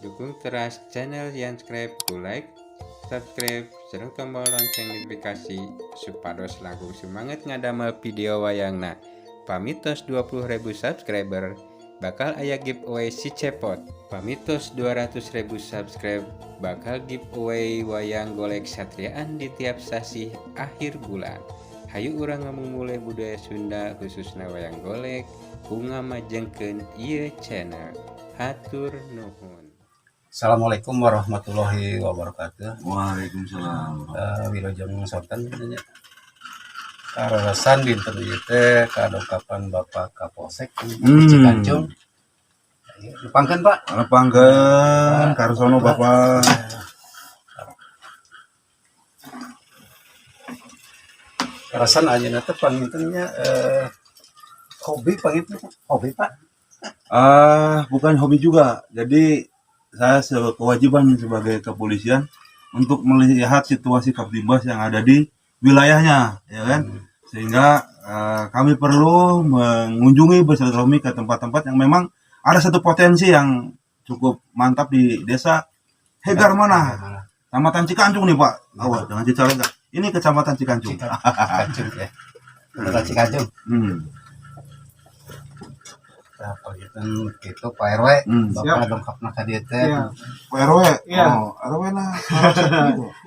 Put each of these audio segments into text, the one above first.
Dukung teras channel Yanscribe ku like, subscribe, sareng tombol lonceng notifikasi supados langkung semangat ngadamel video wayangna. Pami tos 20.000 subscriber bakal aya giveaway si cepot. Pami tos 200.000 subscribe bakal giveaway wayang golek satriaan di tiap sasih akhir bulan. Hayu urang ngamumule budaya Sunda khususna wayang golek ku ngamajengkeun ieu channel. Hatur nuhun. Assalamualaikum warahmatullahi wabarakatuh. Waalaikumsalam. Wilujeng sonten nya. Kaleresan dinten ieu teh kadongkapan Bapak Kapolsek Cikancung. Nepangkeun, Pak. Nepangkeun Karsono, Bapak. Kaleresan anjeunna teh panginten nya hobi panginten, hobi, Pak. Ah, bukan hobi juga. Jadi saya kewajiban sebagai kepolisian untuk melihat situasi Kamtibmas yang ada di wilayahnya, ya kan? Sehingga kami perlu mengunjungi bersilaturahmi ke tempat-tempat yang memang ada satu potensi yang cukup mantap di desa Hegarmanah, Kecamatan Cikancung nih, Pak. Awas, jangan Cicalengka. Ini Kecamatan Cikancung. Cikancung ya. Kecamatan Cikancung. Nah, panginten kitu Pak RW. Bapak dongkapna ka dieu teh. Iya. Pak RW. Iya. Oh, RW lah.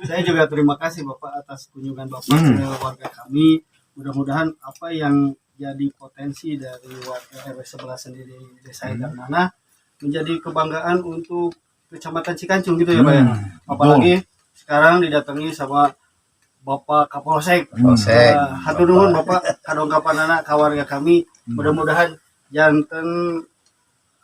Saya juga terima kasih Bapak atas kunjungan Bapak ke warga kami. Mudah-mudahan apa yang jadi potensi dari warga RW 11 sendiri di Desa Hegarmanah menjadi kebanggaan untuk Kecamatan Cikancung gitu ya, Pak ya. Apalagi sekarang didatangi sama Bapak Kapolsek. Kapolsek. Hatur nuhun Bapak kadongkapanana ka warga kami. Mudah-mudahan janten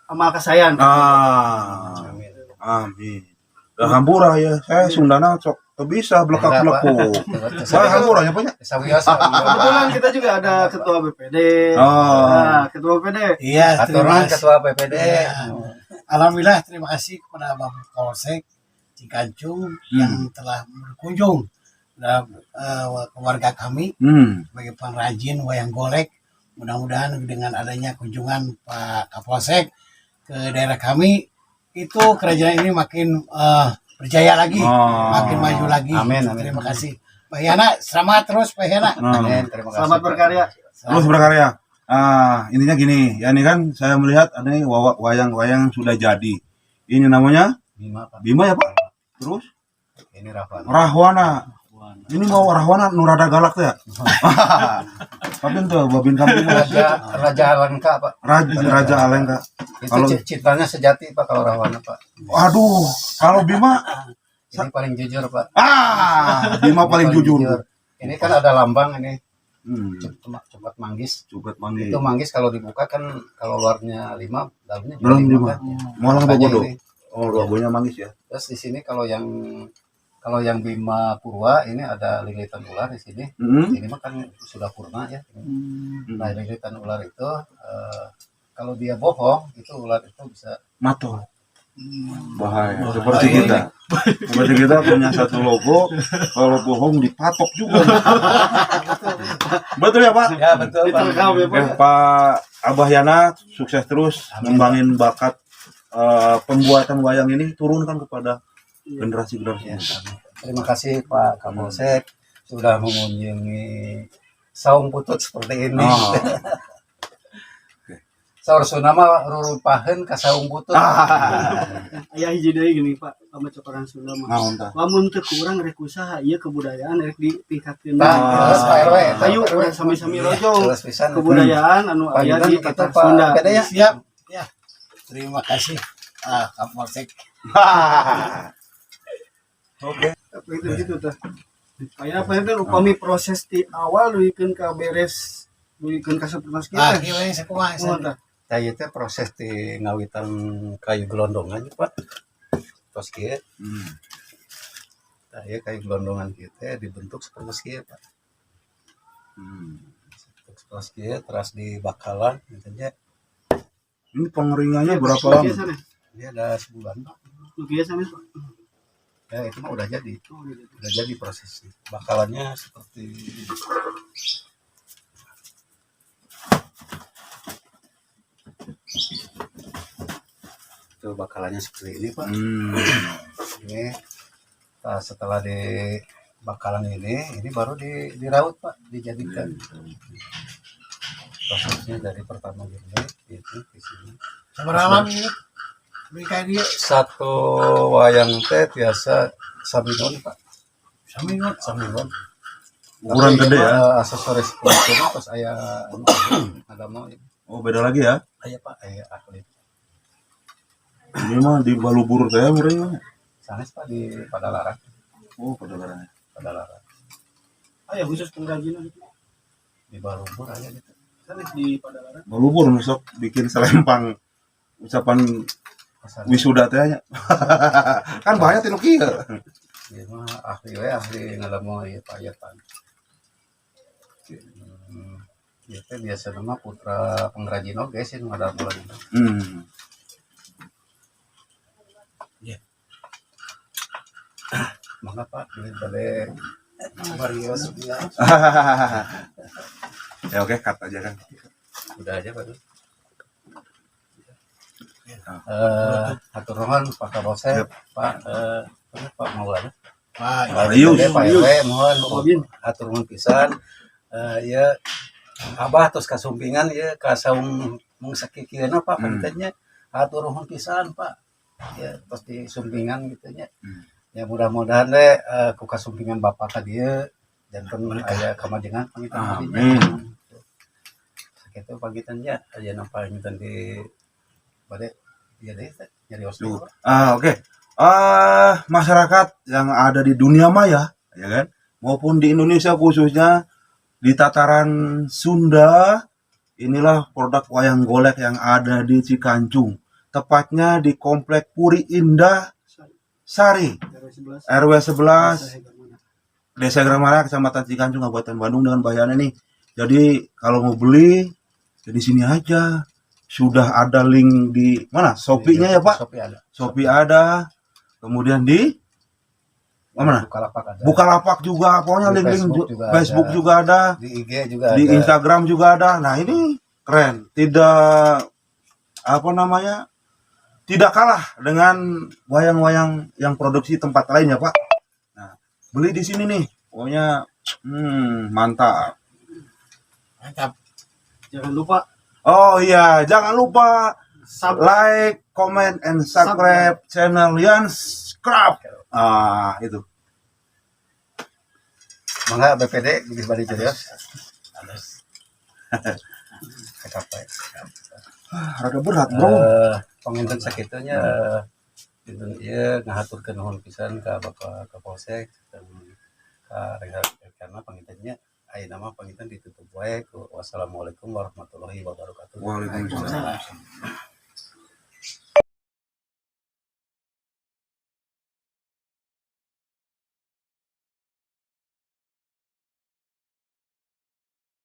amal kasaean. Ah. Amin. Amin. Lah hampura ya, saya Sundana sok teu bisa blekak-blekuk. Wah, hampura ya, Pak ya? Sawios. Kebetulan kita juga ada Ketua BPD. Oh. Nah, Ketua BPD. Iya, terima Aturan kasih. Ketua BPD. Iya. Alhamdulillah, terima kasih kepada Bapak Kapolsek Cikancung yang telah berkunjung dalam keluarga kami sebagai pengrajin wayang golek. Mudah-mudahan dengan adanya kunjungan Pak Kapolsek ke daerah kami, itu kerajinan ini makin berjaya lagi, makin maju lagi. Amin, amin. Terima kasih. Pak Yana, selamat terus Pak Yana. Nah. Amin, terima kasih. Selamat berkarya. Terus berkarya. Ah, intinya gini, ya ini kan saya melihat ada nih wayang-wayang sudah jadi. Ini namanya Bima, Pak. Bima ya, Pak? Terus Ini Rahwana. Rahwana. Ini mau Rahwana nu rada galak tuh ya. Tapi itu Babin Kampung Raja Raja Alengka, Pak. Raja Raja Alengka. Itu Kalau cintanya sejati, Pak, kalau Rahwana, Pak. Aduh, kalau Bima Ini paling jujur, Pak. Ah, Bima Ini paling jujur. Ini kan ada lambang ini. Cepat, cepat manggis. Cepat manggis. Itu manggis kalau dibuka kan kalau luarnya 5, dalamnya juga Dalam 5 lima. kan. Malah Makanya bodoh. ini. Oh, logonya manggis ya. Terus di sini kalau yang Bima Purwa ini ada lilitan ular di sini. Ini mah kan sudah purna ya. Nah, lilitan ular itu kalau dia bohong itu ular itu bisa Mato. Bahaya. Seperti kita. Seperti kita punya satu logo, kalau bohong dipatok juga. Betul ya, Pak? Ya, betul, Pak. Diterkam ya, Pak. Pak Abah Yana sukses terus ngembangin bakat pembuatan wayang ini, turunkan kepada generasi-generasi. Ya, terima kasih Pak Kapolsek sudah mengunjungi saung putut seperti ini. Oh. Saur Sunda mah rurupaheun ka saung putut. Ah. Aya hiji deui gini Pak, sama cokoran Sunda mah. Naon tah? Lamun teu kurang rek usaha ieu kebudayaan rek ditingkatkeun. Tah, terus Pak RW, Ayo urang sami-sami rojong Terus pisan. kebudayaan anu aya di Panginten kita tatar Pak Sunda. PD ya. Siap. Ya. Terima kasih. Ah, Kapolsek. Oke. Apa itu gitu tah. Aya apa itu upami proses di awal duikeun ka beres duikeun ka sapertos kieu Ah, teh. kieu we sakumaha. Muhun tah. Tah ieu teh proses di ngawitan kayu gelondongan Pak. Tos kieu. Tah ieu kayu gelondongan kieu teh dibentuk seperti kieu Pak. Bentuk seperti kieu teras dibakalan gitu nya. Ini pengeringannya berapa lama? Biasa nih. Ini ada sebulan Pak. Nu biasa nih Pak. Ya itu mah udah jadi. Oh, gitu. Udah jadi prosesnya. Bakalannya seperti Itu bakalannya seperti ini, Pak. Ini nah, setelah di bakalan ini baru diraut, Pak, dijadikan. Prosesnya dari pertama gini, itu di sini. Sabaraha lami ini? Beli kayak dia. Satu wayang teh biasa saminggon, Pak. Saminggon. Saminggon. Ukuran Tapi gede ini ya. mah, aksesoris kulitnya pas aya anu, ada mau Oh, beda lagi ya. Aya, Pak, aya ahli. Ini mah di Balubur teh meureun. Sanes, Pak, di Padalarang. Oh, Padalarang. Padalarang. Ah ya, khusus pengrajinan itu. Di Balubur aya gitu. Sanes di Padalarang. Balubur nusok bikin selempang ucapan Pasar. Wisuda teh nya. Kan banyak tinu kieu. Ieu mah ahli we, ahli ngadamel ieu payetan. Ieu teh biasana mah putra pengrajin oge sih nu ngadamel. Mangga, Pak, beli bade Marios ya. Ya oke, cut aja kan. Udah aja, Pak. Eh, hatur nuhun Pak Kapolsek, Pak Pak Maulana. Pak, Pak Rius. Pak RW, mohon Pak Babin. Hatur nuhun pisan. Eh, ya Abah terus kasumpingan ya ka saung mung sakikieuna, Pak, panginten nya. Hatur nuhun pisan, Pak. Ya terus di sumpingan gitu nya. Ya mudah-mudahan deh ku kasumpingan Bapak ka dieu janten aya kamajengan panginten abdi nya. Amin. Sakitu panginten nya, aya panginten di bade ieu deui teh nyarios deui, Tuh. Pak. Ah, oke. Ah, masyarakat yang ada di dunia maya, ya kan, maupun di Indonesia khususnya di tataran Sunda, inilah produk wayang golek yang ada di Cikancung. Tepatnya di Komplek Puri Indah Sari, RW 11. RW 11, Desa Hegarmana. Desa Gramara, Kecamatan Cikancung, Kabupaten Bandung dengan Bayana nih. Jadi kalau mau beli ya di sini aja. Sudah ada link di mana? Shopee-nya ya, Pak? Shopee ada. Shopee ada. Kemudian di mana? Bukalapak ada. Bukalapak juga, pokoknya Di link-link Facebook juga Facebook ada. juga ada, Di IG juga di ada. Instagram juga ada. Nah, ini keren. Tidak apa namanya? Tidak kalah dengan wayang-wayang yang produksi tempat lain ya, Pak. Nah, beli di sini nih. Pokoknya mantap. Mantap. Jangan lupa Oh iya, jangan lupa sub like, comment, and subscribe channel Yans Craft. Ah, itu. Mangga BPD bilih bade cerios. Cekap. Ah, rada berat, Bro. Eh, panginten sakitu nya, dinten ieu ngahaturkeun nuhun pisan ka Bapak Kapolsek dan ka rekan-rekan panginten nya. Ayeuna mah panginten ditutup wae ku wassalamualaikum warahmatullahi wabarakatuh. Waalaikumsalam.